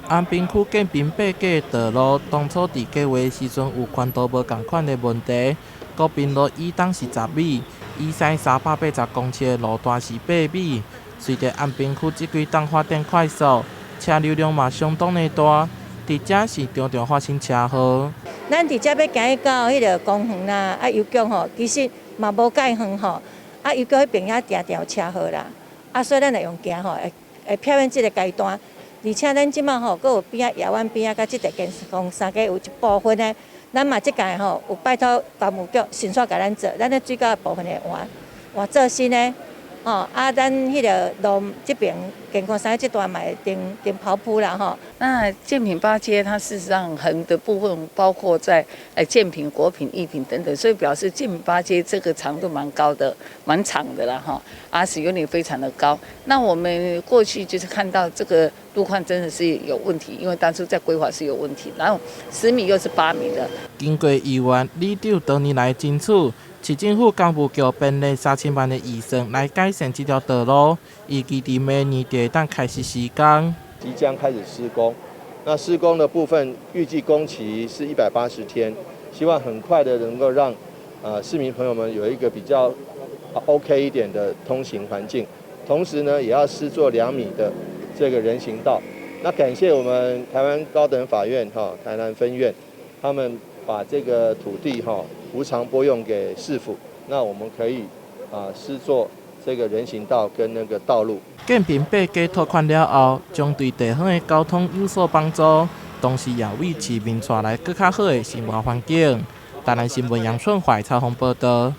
安平區建平八街道路當初佇計畫時陣有寬度無仝款的問題，國賓路以東是10米，以西380公尺的路段是8米。隨著安平區這幾冬發展快速，車流量嘛相當的大，佇遮是常常發生車禍。咱佇遮欲行去到彼个公園啦，啊郵局吼，其實嘛無蓋遠吼，啊郵局彼邊也定定有車禍啦，啊所以咱會用行吼，會避免這个階段。而且咱這馬吼，閣有邊仔亞灣邊仔佮這個建工三家有一部分呢，咱嘛這屆吼有拜託工務局迅速共咱做，咱咧水溝的部分會換換做新的。吼，啊，咱彼个路這邊建工三這段嘛會燈燈泡鋪啦吼。那建平八街，它事實上橫的部分包括在建平、國平、益平等等，所以表示建平八街這個長度蠻高的，蠻長的啦哈，啊使用率非常的高。那我們過去就是看到這個路況真的是有問題，因為當初在規劃是有問題，然後10米又是8米的。經過議員、里長多年來爭取，市政府工務局編列3000萬的預算來改善這條道路，預計佇明年就會當開始施工。即將開始施工，那施工的部分預計工期是180天，希望很快的能夠讓市民朋友們有一個比較 OK 一點的通行環境，同時呢，也要施作2米的這個人行道。那感謝我們台灣高等法院哈台南分院，他們把這個土地哈無償撥用給市府，那我們可以啊施作這個人行道跟那個道路。建平八街拓寬了後，將對地方的交通有所幫助，同時也為市民帶來閣較好的生活環境。台南新聞楊春懷採訪報導。